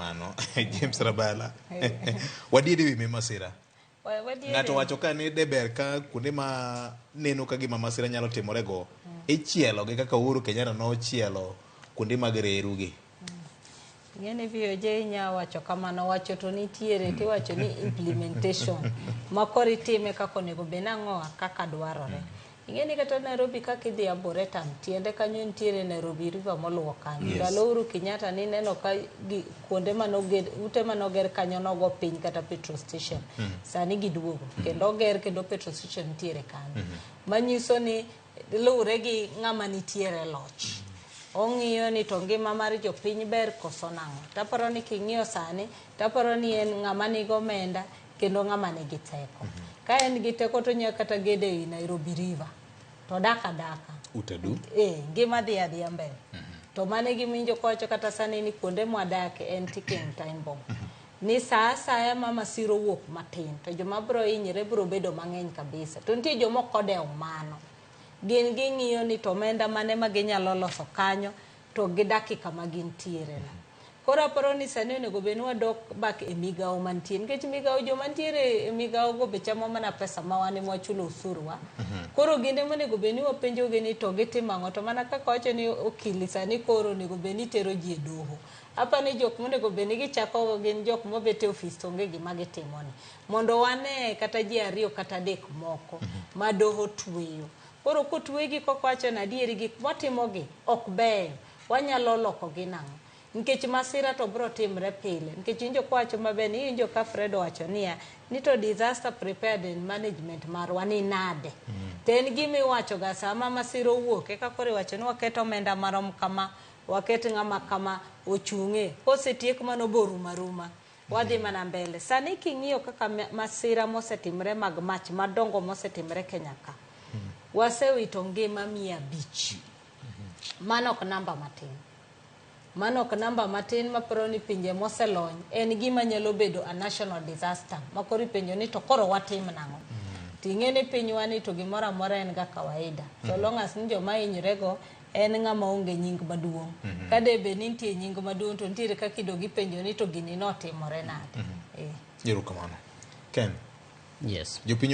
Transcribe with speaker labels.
Speaker 1: Erokamano. James Rabala. Wadieri wi masira. Ng'ato wacho ka ni de ber ka kuonde ma neno ka gima masira nyalo timore go ichielo gi kaka Uhuru Kenyatta nochielo kuonde mag reru gi.
Speaker 2: Ing'eni VOJ nya wacho kamano, wacho to nitiere tiwacho ni implementation ma koro itime kaka onego bed nang'o kaka dwarore. Ing'eni kata Nairobi kaka idhi Arboretum, tiende kanyo nitiere Nairobi River moluwo kanyo. Ndalo Uhuru Kenyatta nineno ka gi, kuonde manoger, ute manoger kanyo nogo piny kata petrol station. Sani giduogo kendo oger kendo petrol station nitiere kanyo. Manyiso ni luwre gi ng'ama nitiere e loch. Ong'iyo ni to ngima mar jopiny ber koso nang'o. Taparo ni king'iyo sani, taparo ni en ng'ama nigi omenda kendo ng'ama nigi teko. Ka en gi teko to onya kata gedo ei Nairobi River. To dak adaka.
Speaker 1: Utadu.
Speaker 2: Ngima dhi adhiya mbele. To mano e gima iwinjo kowacho kata sani ni kuonde mwadake en ticking time bomb. Ni saa asaya ma masira owuok matin to joma bro hinyre bro bedo mang'eny kabisa. To nitie joma ok odewo mano. Gin ging'iyo ni to omenda mane ma ginyalo loso kanyo to gi dakika ma gintiere no. Koro aparo ni sani onego bed ni wadok back e migawo mantie nikech migawo joma ntiere e migawo go be chamo mana pesa ma wan ema wachulo osuru wa. Koro gin ema onego bed ni wapenjo gi ni to gitimo ang'o to mana kaka wacho ni okili sani koro onego bed ni tero ji e doho. Aparo ni jok monego bed ni gichako go gin jok mobet e ofis to onge gima gitimo ni. Mondo wane kata ji ariyo kata adek moko ma doho tweyo. Koro kotwegi kokawacho ni adieri gik mwatimo gi ok beyo, wanyalo loko gi nang'o? Nikech masira to bro timre pile. Nikech iwinjo kowacho maber ni iwinjo ka Fred owacho niya, ni to disaster prepared and management marwa ni nade. To en gima iwacho ga sama masira owuok eka koro iwacho ni waket omenda marom kama, waket ng'ama kama ochung'e. Kosetiek mano borumo aruma. Wadhi mana mbele. Sani king'iyo kaka masira mosetimre mag mach madongo mosetimre Kenya ka, wasewito ngima 500. Mano ok namba matin. Mano ok namba matin maparo ni pinje moselony en gima nyalo bedo a national disaster. Ma koro ipenjo ni to koro watim nang'o? Ting'e ni pinywa ni to gimoro amora en ga kawaida. So long as ni joma hinyre go en ng'ama onge nying maduong'. Ka de bed ni nitie nying maduong' to nitiere kaka idog ipenjo ni to gini notimore nade.
Speaker 1: Erokamano. Ken.
Speaker 3: Yes.
Speaker 1: Jopiny